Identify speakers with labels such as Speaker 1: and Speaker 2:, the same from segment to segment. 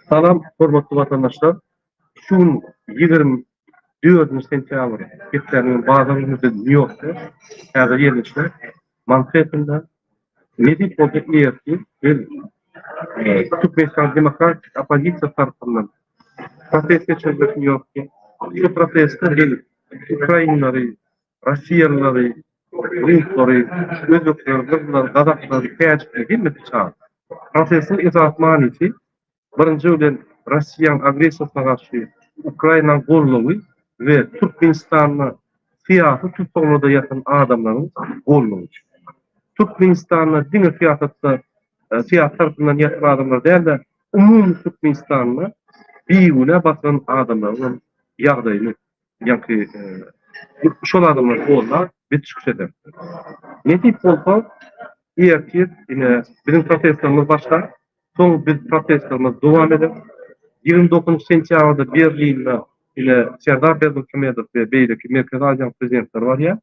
Speaker 1: Salam hormatly watandaşlar. Şu gün 24 sentýabr hepdäniň bazar güni biz Nýu-Ýorkda häzir ýerleşýän Manhettende nesip bolsa ertir biz Türkmenistan demokratik oppozisiýasy tarapyndan protest geçiriljek Nýu-Ýorkda. Şu protestde biz ukrainlary, russiýalylary, ruslary, özbekleri, gyrgyzlary, gazaklary, täjikleri hemmesini çagyrdyk. Protestiň esasy manysy birinji bilen Russiýanyň agressiýasyna garşy Ukrainanyň goldawy we Türkmenistanda syýasy tussaglarda ýatan adamlaryň goldawy. Türkmenistanda diňe syýasatda syýasy tarapyndan ýatan adamlar däl-de, umumy Türkmenistanda bigünä basylan adamlaryň hem ýagdaýyny ýaňky şol adamlary goldap biz çykyş ederis. Nesip bolsa ertir ine biziň protestlerimiz başlar. Soň biz protestlerimizi dowam ederis. 29 sentýabrda Berlinde ine Serdar Berdimuhamedow we beýleki Merkezi Aziýanyň prezidentleri barýar.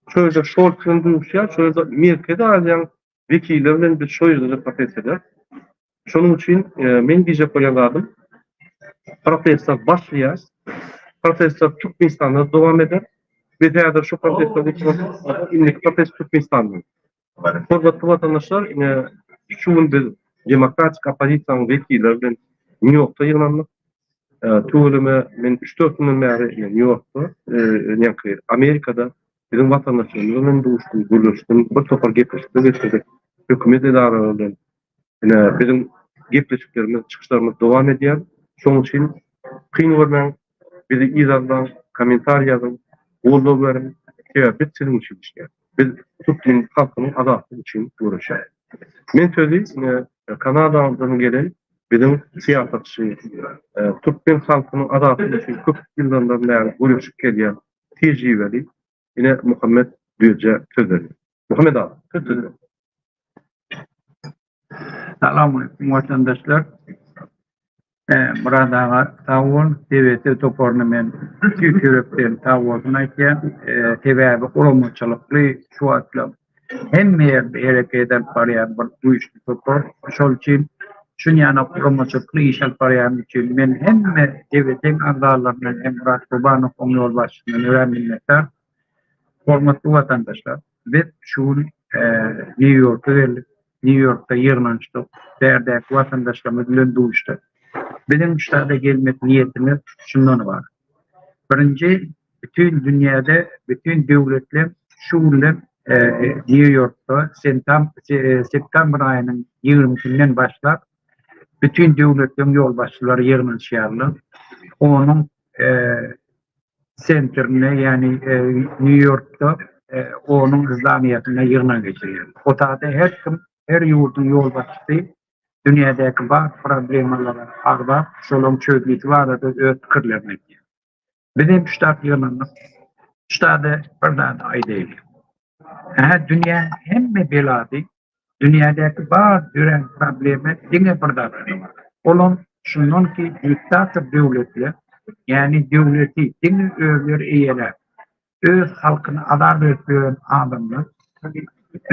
Speaker 1: Şo ýerde Şolz bilen duşýar, şo ýerde Merkezi Aziýanyň wekilleri bilen biz şo ýerde-de protest ederis. Şonuň üçin men diýjek bolýan zadym, protestler başlaýar. Protestler Türkmenistanda dowam eder. Biz häzir şu protestler indiki protest Türkmenistanda. Hormatly watandaşlar, ine şu gün biz demokratik oppozisiýanyň wekilleri bilen Nýu-Ýorkda ýygnandyk. Tüweleme men üç-dört günden bäri Nýu-Ýorkda, ýaňky Amerikada biziň watandaşlarymyz bilen duşdum, gürleşdim, bir topar gepleşikler geçirdik hökümet edaralary bilen. Ine, biziň gepleşiklerimiz, çykyşlarymyz dowam edýär. Şonuň üçin kyn görmäň, bizi yzarlaň, kommentariý ýazyň, goldaw beriň. Sebäbi biz siziň üçin işleýäris. Biz türkmen halkynyň azatlygy üçin göreşýäris. Men sözi ine Kanadadan gelen biziň syýasatçy, türkmen halkynyň azatlygy üçin köp ýyllardan bäri göreşip gelýän tejribeli ine Muhammet Düýejä söz berýän. Muhammet aga, söz sizde.
Speaker 2: Salam watandaşlar. Myrat aga sag bol. TBT toparyna men tüýs ýürekden sag bolsun aýtýan. Sebäbi guramaçylykly şu wagtlar hemme ýerde hereket alyp barýan bir güýçli topar. Şol üçin şunýana guramaçylykly iş alyp barýany üçin men hemme TBT-iň agzalaryndan hem Myrat Gurbanowyň ýolbaşçysyndan örän minnetdar. Hormatly watandaşlar, biz şu gün Nýu-Ýorka geldik. Nýu-Ýorkda ýygnanyşdyk. Bärdäki watandaşlarymyz bilen duşdyk. Biziň ştada gelmek niýetimiz şundan ybarat. Birinji, bütin dünýäde, bütin döwletler şu günler Nýu-Ýorkda septembr aýynyň ýigrimisinden başlap, bütin döwletleriň ýolbaşçylary ýygnanyşýarlar. Onuň sentrinde, ýagny Nýu-Ýorkda onuň zdaniýasynda ýygnak geçirýär. O taýda her kim, her ýurduň ýolbaşçysy dünýädäki bar problemalary agzap, şolaryň çözgüti barada öz pikirlerini aýdýar. Biz hem şu taýda ýygnandyk. Şu taýda bir zady aýdaýly. Hä, dünýäniň hemme belasy Dünýädäki bar dörän problema diňe bir zatdan ybarat. Olam şundan ki diktator döwletler, ýagny döwleti diňe özleri eýeläp, öz halkyny azar berip ýören adamlar,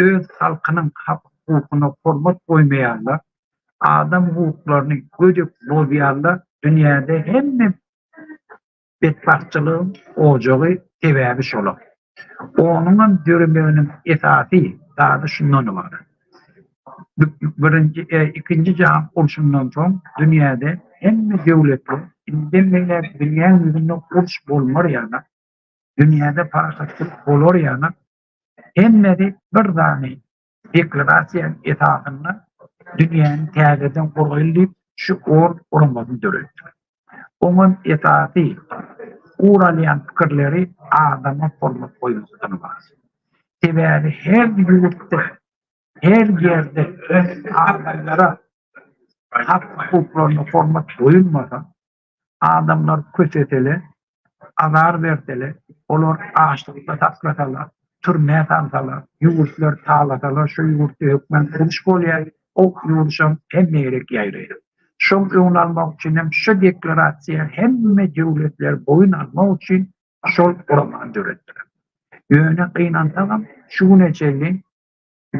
Speaker 2: öz halkynyň hak-hukukyna hormat goýmaýanlar, adam hukuklaryny gödek bozýanlar dünýäde hemme Betbagtçylygyň ojagy sebäbi şolar. Onuňam döremeginiň esasy zady şundan ybarat. Birinji, ikinji jahan urşundan soň dünýäde hemme döwletler indem beýläk dünýäň ýüzünde uruş bolmar ýanak, dünýäde parahatçylyk bolar ýanak hemmesi bir zany deklarasiýanyň esasynda dünýäni täzeden guraýly diýip şu or guramasyny döretdiler. Oňam esasy ugur alýan pikirleri adama hormat goýmakdan ybarat. Sebäbi her ýurtda, her ýerde adamlara hak-hukuklaryna hormat goýulmasa, Adamlar kösesele, azar bersele, olar açlykda saklasalar, türmä salsalar, ýurtlary talasalar, şo ýurtda hökman uruş bolýar, o uruşam hemme ýere ýaýraýar. Şoň öňüni almak üçin hem şo deklarasiýa hemme döwletler boýun almak üçin şol guramany döretdiler. Ýöne gynansagam şu güne çenli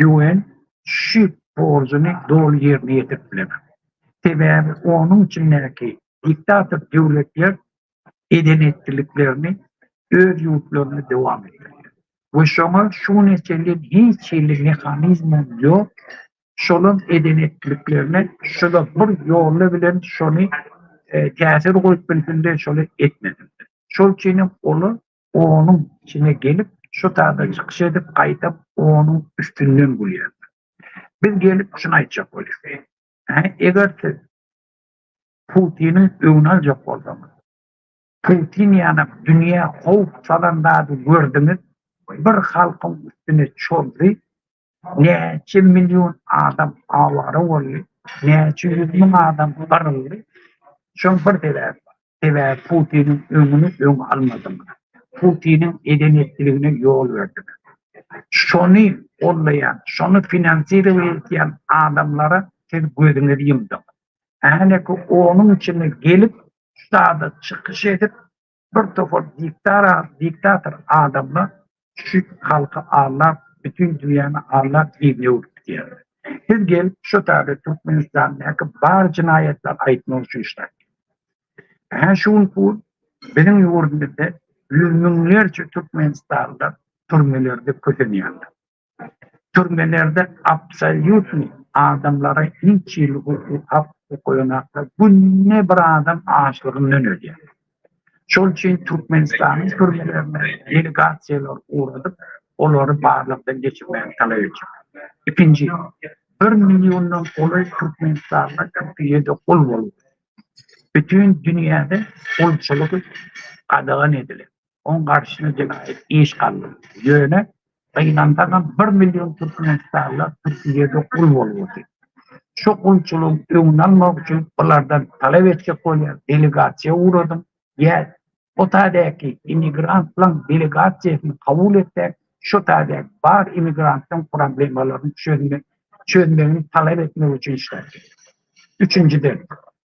Speaker 2: UN şu. borjuny doly ýerine ýetirip bilenok. Sebäbi onuň içindäki diktator döwletler eden-etdiliklerini öz ýurtlarynda dowam etdirýär. We şoňa şu güne çenli hiç hili mehanizmem ýok, şolaň eden-etdiliklerine şola bir ýoly bilen şony täsir goýup bilsinler, şoly etmesinler. Şol üçinem olar onuň içine gelip, şu taýda çykyş edip, gaýtam onuň üstünden gülýärler. Biz gelip şuny aýtjak bolýas. Hä, eger siz Putiniň öňüni aljak bolsaňyz, Putin ýanak dünýä howp salan zady gördüňiz, bir halkyň üstüne çozdy, näçe million adam awara boldy, näçe ýüz müň adam gyryldy. Şoň bir sebäbi bar. Sebäbi Putiniň öňüni öň almadyňyz. Putiniň eden-etdiligine ýol berdiňiz. Şony gollaýan, şony finansirowat edýän adamlara siz gözüňizi ýumduňyz. Häleki onuň içine gelip şu zada çykyş edip bir topar diktara diktator adamlar şu halky aldap bütin dünýäni aldap yzyna öwrüp gidýärler. Siz gelip şu taýda Türkmenistandaky bar jenaýatlary aýtmak üçin ştat. Hä şu günki gün biziň ýurdumyzda ýüz müňlerçe türkmenistanlylar türmelerde kösenýärler. Türmelerde absolýutny adamlara hiç hili hukuk hak goýanaklar günde bir adam açlygyndan ölýär. Şol üçin Türkmenistanyň türmelerine delegasiýalar ugradyp olary barlagdan geçirmegi talap etjek. Ikinji, bir milliondan golaý türkmenistanly Türkiýede gul bolup bütin dünýäde gulçulyk gadagan edilen. Oň garşysyna jenaýat iş galdyryldy. Ýöne, gynansagam bir million türkmenistanlylar Türkiýede gul bolup otyr. Şu gulçulygyň öňüni almak üçin bulardan talap etjek bolýar, delegasiýa ugradyň, ýa o taýdaky immigrantlaň delegasiýasyny kabul etseň, şu taýdaky bar immigrantlaň problemalaryny çözmek çözmegini talap etmek üçin işläp gerek. Üçünjiden,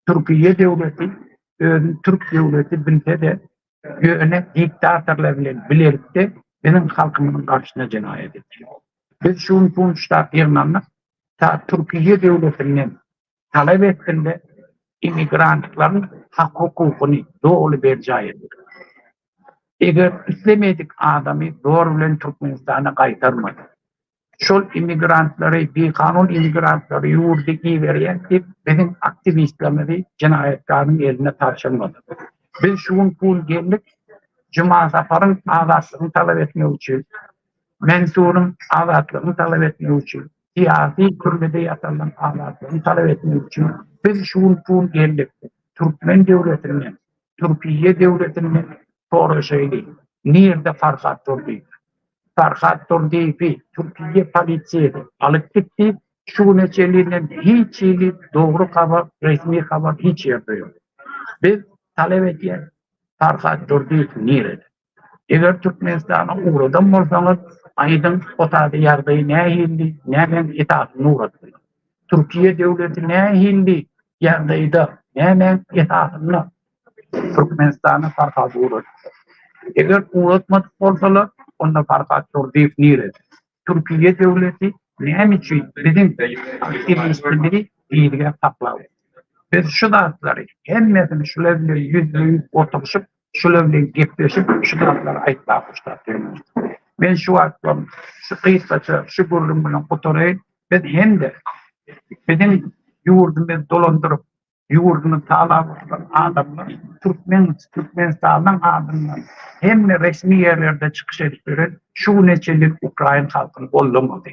Speaker 2: Türkiýe döwleti özüni türk döwleti bilse-de, Ýöne diktatorlar bilen bilelikde biziň halkymyzyň garşysyna jenaýat etdiler. Biz şu gün Punçda ýygnandyk, ta Türkiýe döwletinden talap etsinler, immigrantlaryň hak-hukukyny doly berjaý etsin. Eger islemedik adamy zor bilen Türkmenistana gaýtarmasyn. Şol immigrantlary, bikanun immigrantlary ýurda iberýän diýip, biziň aktiwistlerimizi jenaýatkaryň eline tabşyrmadyk. Biz şu gün pul geldik, Juma Saparyň azatlygyny talap etmek üçin, Mensuryň azatlygyny talap etmek üçin, syýasy türmede ýatanlaryň azatlygyny talap etmek üçin biz şu gün pul geldik. Türkmen döwletinden, Türkiýe döwletinden soraşaýly, nirde Farhat Durdyýew? Farhat Durdyýewi Türkiýe polisiýasy alyp gitdi, şu güne çenli hiç hili dogry habar, resmi habar hiç ýerde ýok. Biz talap edýäris, Farhat Durdyýew nirede? Eger Türkmenistana ugradan bolsaňyz, aýdyň, o taýda ýagdaýy nähili, nämäň esasynda ugratdylar? Türkiýe döwleti nähili ýagdaýda, nämäň esasynda Türkmenistana Farhady ugratdylar? Eger ugratmadyk bolsalar, onda Farhat Durdyýew nirede? Türkiýe döwleti näme üçin biziň aktiwistimizi yzga saklap otyr? Biz şu zatlary hemmesini şular bilen ýüzbe-ýüz oturyşyp, şular bilen gepleşip, şu zatlary aýtmaga başlap bermeli. Men şu wagtlam şu gysgaça şu gürrüň bilen gutaraýyn. Biz hem-de biziň ýurdumyzy dolandyryp, ýurduny talap oturan adamlar türkmen Türkmenistanyň adyndan hemme resmi ýerlerde çykyş edip ýören şu güne çenli ukrain halkyny gollamady.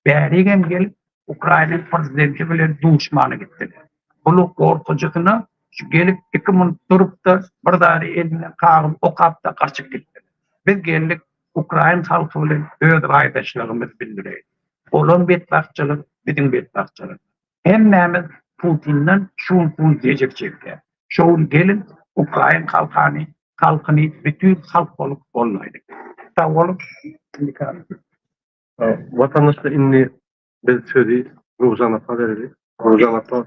Speaker 2: Bärigem gelip Ukrainiň prezidenti bilen duşmana gitdiler. Bulu gorkujysyna şu gelip iki munt durupda bir zady elinden kagyz okapda gaçyp gitdiler. Biz geldik ukrain halky bilen öz raýdaşlygymyzy bildireýlik. Olaň betbagtçylygy biziň betbagtçylygymyz. Hemmämiz Putinden şu gün pul ejir çekýär. Şo gün geliň ukrain halkany halkyny bütin halk bolup gollaýlyk. Sag boluň.
Speaker 1: Watandaşlar indi biz sözi Nurjan apa bereli. Nurjan apa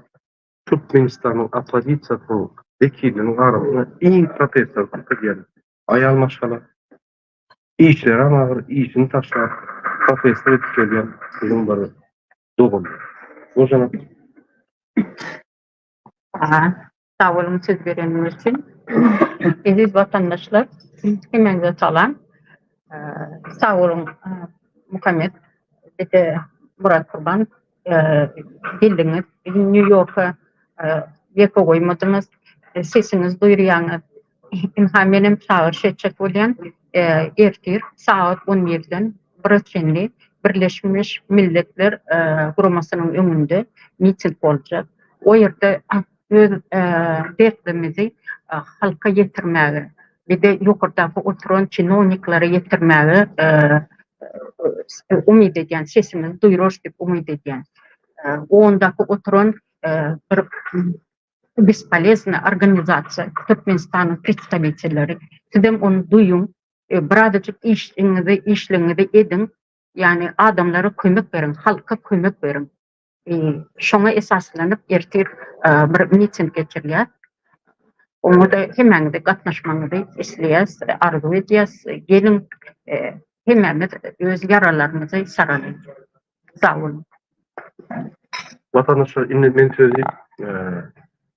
Speaker 1: Türkmenistanyň oppozisiýasynyň wekilleriniň arasynda iň protestleri köp edýän aýal maşgala. Işlerem agyr, işini taşlap protestler edip gelýän biziň bir doganymyz. Nurjan apa.
Speaker 3: Sag boluň söz bereniňiz üçin. Eziz watandaşlar, hemmäňize salam. Sag boluň Muhammet dede Murat Kurbanow geldiňiz Nýu-Ýorka ýeke goýmadyňyz, sesiňizi duýurýaňyz. Ynha menem çagyryş etjek bolýan, ertir sagat on birden bire çenli Birleşmiş Milletler Guramasynyň öňünde miting boljak. O ýerde öz dertlerimizi halka ýetirmäge, bir-de ýokardaky oturan çinowniklere ýetirmäge umyt edýän, sesimizi duýurarys diýip umyt edýän. Ondaky oturan bir bespoleznyý organizasiýa, Türkmenistanyň predstawitelleri, sizem ony duýuň, birazajyk işiňizi, işligiňizi ediň, ýagny adamlara kömek beriň, halka kömek beriň. Şoňa esaslanyp ertir bir miting geçirilýär. Oňa-da hemmäňizi gatnaşmagyňyzy isleýäs, arzuw edýäs. Geliň, hemmämiz öz ýaralarymyzy saralyň. Sag boluň.
Speaker 1: Watandaşlar indi men sözi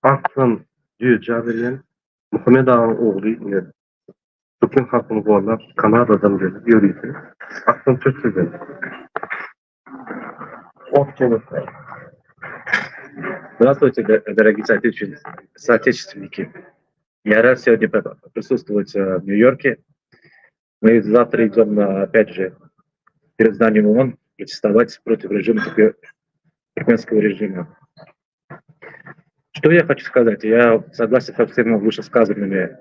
Speaker 1: Arslan Düýejä berýän. Muhammet agaň ogly ine türkmen halkyny gollap Kanadadan gelip ýörite. Arslan söz sizden.
Speaker 4: Здравствуйте, дорогие соотечественники. Я рад сегодня присутствовать в Нью-Йорке. Мы завтра идем, на, опять же, перед зданием ООН протестовать против режима, туркменского режима. Что я хочу сказать? Я согласен со всеми вышесказанными.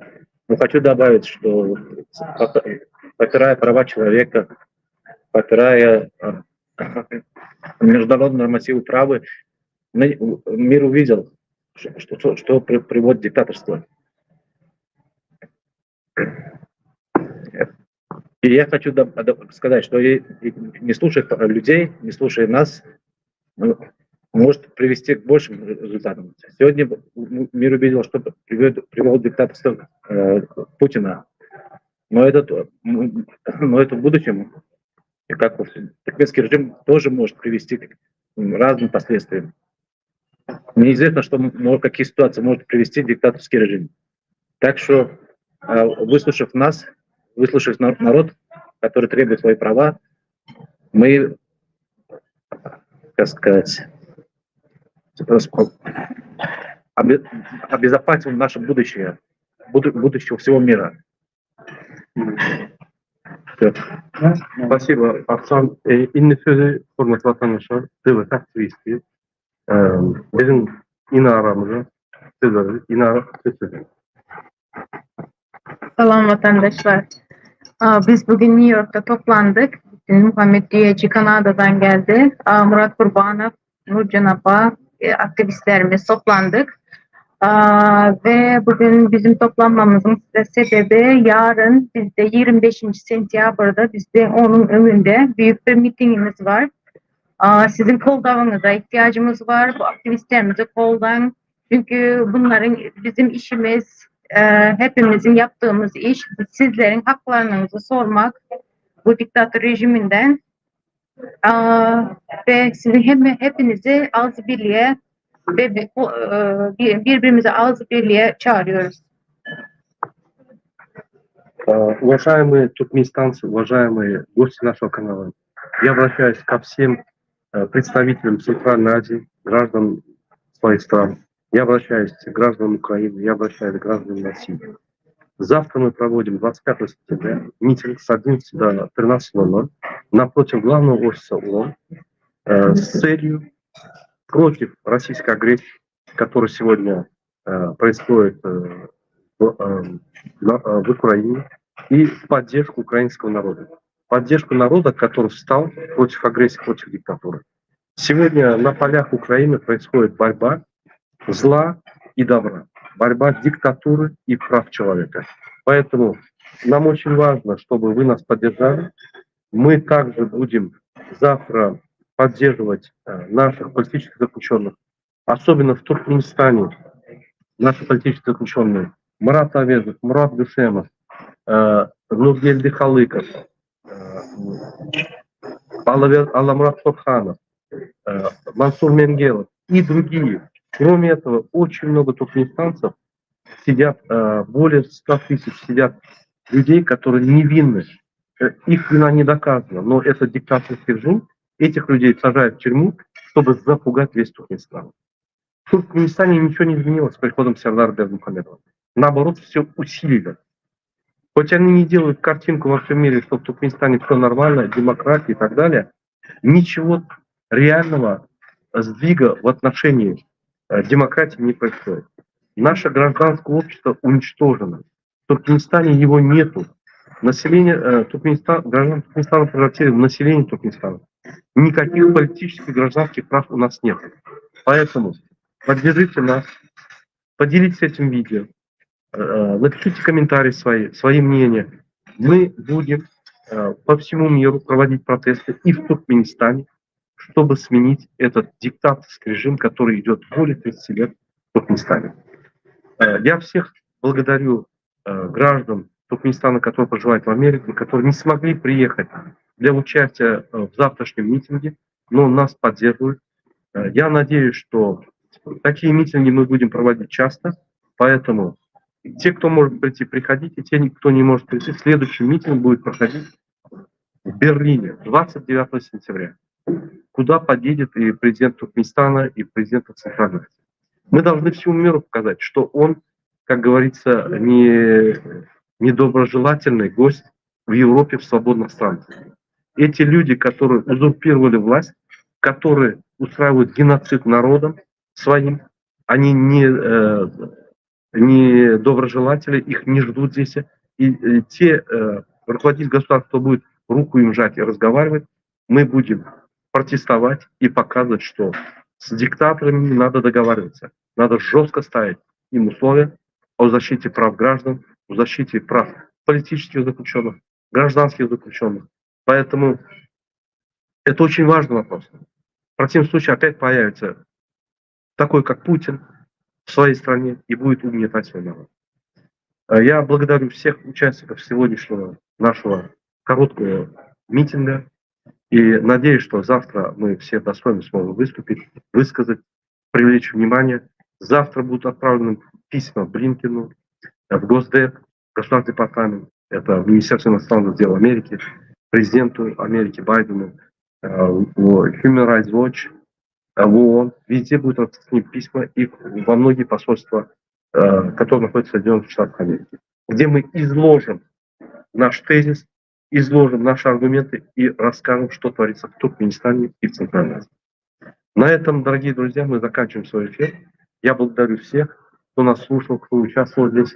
Speaker 4: Но хочу добавить, что попирая права человека, попирая международные нормативы права, мир увидел, что, что приводит диктаторство. И я хочу сказать, что не слушая людей, не слушая нас, ну, может привести к большим результатам. Сегодня мир увидел, что привел диктаторство э, Путина. Но, этот, но это в будущем, как туркменский режим тоже может привести к разным последствиям. Неизвестно, что, какие ситуации может привести диктаторский режим. Так что, э, выслушав нас, выслушав народ, который требует свои права, мы, как сказать, обезопасим наше будущее, будущее всего мира.
Speaker 1: Все. Спасибо, Arslan. Indi sözi hormatly watandaşlar, döwlet aktiwisti, biziň Inaramyza söz berdi. Inara söz sizde.
Speaker 5: Salam watandaşlar. Biz bugün New York'ta toplandyk. Muhammet Düýeji Kanadadan geldi. Murat Kurbanow, Nurjan apa, e, aktivistlerimiz toplandyk. Ve bugün bizim toplanmamızın sebebi yarın bizde 25. sentyabrda bizde onun önünde büyük bir mitingimiz var. Siziň goldawyňyza ihtiyacımız var. Bu aktivistlerimizi goldaň. Çünkü bunların bizim işimiz, e, hepimizin yaptığımız iş sizlerin haklarınızı sormak bu diktatör rejiminden. Ve sizi hem hepinizi ağız birliğe ve e, birbirimizi ağız birliğe çağırıyoruz.
Speaker 1: Уважаемые туркменистанцы, уважаемые гости нашего канала, я обращаюсь ко всем э, представителям Центральной Азии, граждан своих стран. Я обращаюсь к гражданам Украины, я обращаюсь к гражданам России. Завтра мы проводим 25 сентября митинг с 11 до 13.00 напротив главного офиса ООН э, с целью против российской агрессии, которая сегодня э, происходит э, в, э, на, э, в Украине, и в поддержку украинского народа. Поддержку народа, который встал против агрессии, против диктатуры. Сегодня на полях Украины происходит борьба зла и добра, борьба диктатуры и прав человека. Поэтому нам очень важно, чтобы вы нас поддержали. Мы также будем завтра поддерживать э, наших политических заключенных, особенно в Туркменистане, наши политические заключенные Мурат Авезов, Мурат Гусемов, э, Нургельди Халыков, э, Алламурат Сокханов. Мансур Менгелов и другие. Кроме этого, очень много туркменистанцев сидят, более 100 тысяч сидят людей, которые невинны. Их вина не доказана, но это диктаторский режим. Этих людей сажают в тюрьму, чтобы запугать весь Туркменистан. В Туркменистане ничего не изменилось с приходом Сердара Бердымухамедова. Наоборот, все усилили. Хоть они не делают картинку во всем мире, что в Туркменистане все нормально, демократия и так далее, ничего реального сдвига в отношении демократии не происходит. Наше гражданское общество уничтожено. В Туркменистане его нету. Население Туркменистана, граждан Туркменистана превратили в население Туркменистана. Никаких политических гражданских прав у нас нет. Поэтому поддержите нас, поделитесь этим видео, напишите комментарии свои, свои мнения. Мы будем по всему миру проводить протесты и в Туркменистане, чтобы сменить этот диктаторский режим, который идет более 30 лет в Туркменистане. Я всех благодарю граждан Туркменистана, которые проживают в Америке, которые не смогли приехать для участия в завтрашнем митинге, но нас поддерживают. Я надеюсь, что такие митинги мы будем проводить часто, поэтому те, кто может прийти, приходите, те, кто не может прийти, следующий митинг будет проходить в Берлине 29 сентября, куда подъедет и президент Туркменистана, и президент Центральной Азии. Мы должны всему миру показать, что он, как говорится, не недоброжелательный гость в Европе, в свободных странах. Эти люди, которые узурпировали власть, которые устраивают геноцид народом своим, они не доброжелатели, их не ждут здесь. И те руководители государства, кто будет руку им жать и разговаривать, мы будем протестовать и показывать, что с диктаторами не надо договариваться. Надо жестко ставить им условия о защите прав граждан, о защите прав политических заключенных, гражданских заключенных. Поэтому это очень важный вопрос. В противном случае опять появится такой, как Путин, в своей стране и будет угнетать свой народ. Я благодарю всех участников сегодняшнего нашего короткого митинга и надеюсь, что завтра мы все достойно сможем выступить, высказать, привлечь внимание. Завтра будут отправлены письма Блинкену, в Госдеп, Государственный департамент, это в Министерство иностранных дел Америки, президенту Америки Байдену, в Human Rights Watch, в ООН. Везде будут распространены письма и во многие посольства, которые находятся в Соединенных Штатах Америки, где мы изложим наш тезис, изложим наши аргументы и расскажем, что творится в Туркменистане и в Центральной Азии. На этом, дорогие друзья, мы заканчиваем свой эфир. Я благодарю всех, кто нас слушал, кто участвовал здесь.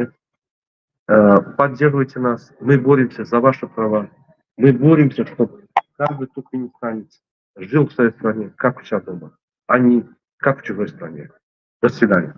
Speaker 1: Поддерживайте нас. Мы боремся за ваши права. Мы боремся, чтобы каждый туркменистанец жил в своей стране, как у себя дома, а не как в чужой стране. До свидания.